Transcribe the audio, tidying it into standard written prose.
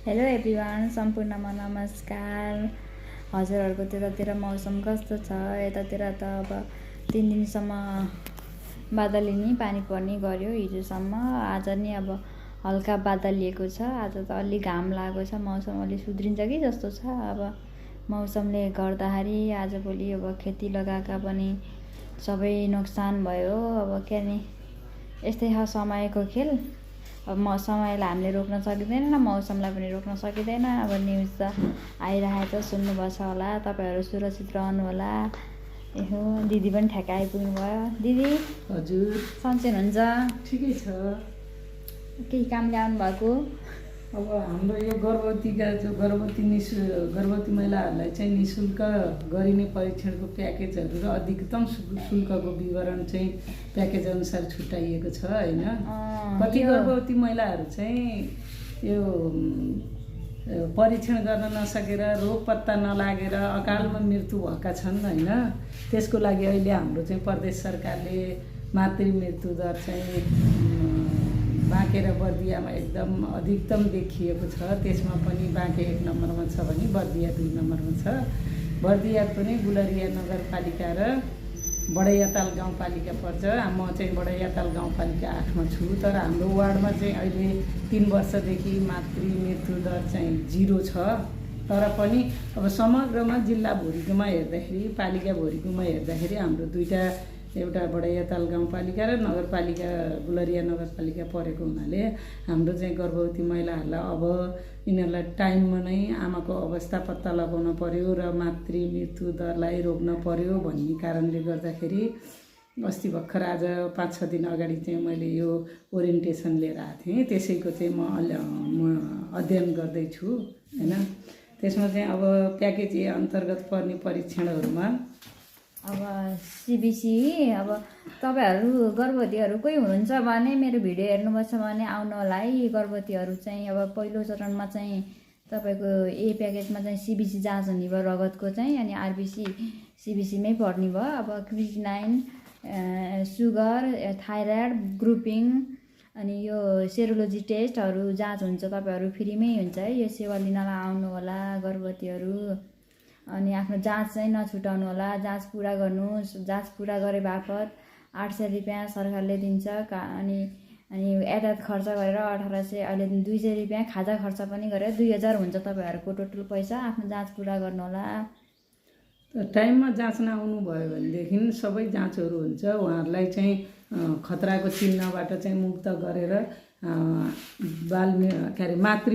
Hello everyone, सम्पूर्णमा नमस्कार। हजुरहरूको त्यतातिर मौसम कस्तो छ? यतातिर त अब 3 दिनसम्म बादली नै पानी पर्ने गर्यो। हिजोसम्म आज नि अब हल्का बादलिएको छ। आज त अलि घाम लागेको छ, मौसम अलि सुध्रिन्छ कि जस्तो छ। अब मौसमले गर्दाखेरि आजभोलि अब खेती लगाएका पनि सबै नोक्सान भयो। अब के नि यस्तै छ समयको खेल। अब समयलाई हामीले रोक्न सकिँदैन, मौसमलाई पनि रोक्न सकिँदैन। अब न्युज त आइरहेको छ, सुन्नुभएको छ होला। तपाईँहरू सुरक्षित रहनु होला। हो, दिदी पनि ठ्याक्क आइपुग्नु भयो। दिदी हजुर सन्चै हुनुहुन्छ? ठिकै छ। केही कामले आउनु भएको? अब हाम्रो यो गर्भवती महिलाहरूलाई चाहिँ निःशुल्क गरिने परीक्षणको प्याकेजहरू र अधिकतम शुल्कको विवरण चाहिँ प्याकेज अनुसार छुट्याइएको छ होइन। कति गर्भवती महिलाहरू चाहिँ यो परीक्षण गर्न नसकेर रोग पत्ता नलागेर अकालमा मृत्यु भएका छन् होइन। त्यसको लागि अहिले हाम्रो चाहिँ प्रदेश सरकारले मातृ मृत्यु दर चाहिँ बाँके र बर्दियामा एकदम अधिकतम देखिएको छ। त्यसमा पनि बाँके 1 नम्बरमा छ भने बर्दिया 2 नम्बरमा छ। बर्दिया पनि गुलरिया नगरपालिका र बडैयाताल गाउँपालिका पर्छ। म चाहिँ बडैयाताल गाउँपालिका 8 मा छु। तर हाम्रो वार्डमा चाहिँ अहिले 3 वर्षदेखि मातृ मृत्यु दर चाहिँ 0 छ। तर पनि अब समग्रमा जिल्लाभरिकोमा हेर्दाखेरि, पालिकाभरिकोमा हेर्दाखेरि हाम्रो दुईवटा, एउटा बडैयाताल गाउँपालिका र नगरपालिका गुलरिया नगरपालिका परेको हुनाले हाम्रो चाहिँ गर्भवती महिलाहरूलाई अब यिनीहरूलाई टाइममा नै आमाको अवस्था पत्ता लगाउन पर्यो र मातृ मृत्यु दरलाई रोक्न पर्यो भन्ने कारणले गर्दाखेरि अस्ति भर्खर आज 5-6 दिन अगाडि चाहिँ मैले यो ओरिएन्टेसन लिएर आएको थिएँ। त्यसैको चाहिँ म अध्ययन गर्दैछु होइन। त्यसमा चाहिँ अब प्याकेज ए अन्तर्गत पर्ने परीक्षणहरूमा अब सिबिसी, अब तपाईँहरू गर्भवतीहरू कोही हुनुहुन्छ भने मेरो भिडियो हेर्नुभएको छ भने आउनु होला है। गर्भवतीहरू चाहिँ अब पहिलो चरणमा चाहिँ तपाईँको ए प्याकेजमा चाहिँ सिबिसी जाँच हुने भयो रगतको चाहिँ, अनि आरबिसी सिबिसीमै पर्ने भयो। अब क्रिटिनाइन, सुगर, थाइरोइड ग्रुपिङ, अनि यो सेरोलोजी टेस्टहरू जाँच हुन्छ। तपाईँहरू फ्रीमै हुन्छ है। यो सेवा लिनलाई आउनु होला गर्भवतीहरू। अनि आफ्नो जाँच चाहिँ नछुटाउनु होला। जाँच पुरा गर्नुहोस्। जाँच पुरा गरे बापत 800 रुपियाँ सरकारले दिन्छ। अनि यातायात खर्च गरेर 1800, अहिले 200 रुपियाँ खाजा खर्च पनि गरेर 2000 हुन्छ तपाईँहरूको टोटल पैसा। आफ्नो जाँच पुरा गर्नु होला। टाइममा जाँच नआउनु भयो भनेदेखि सबै जाँचहरू हुन्छ। उहाँहरूलाई चाहिँ खतराको चिन्हबाट चाहिँ मुक्त गरेर मातृ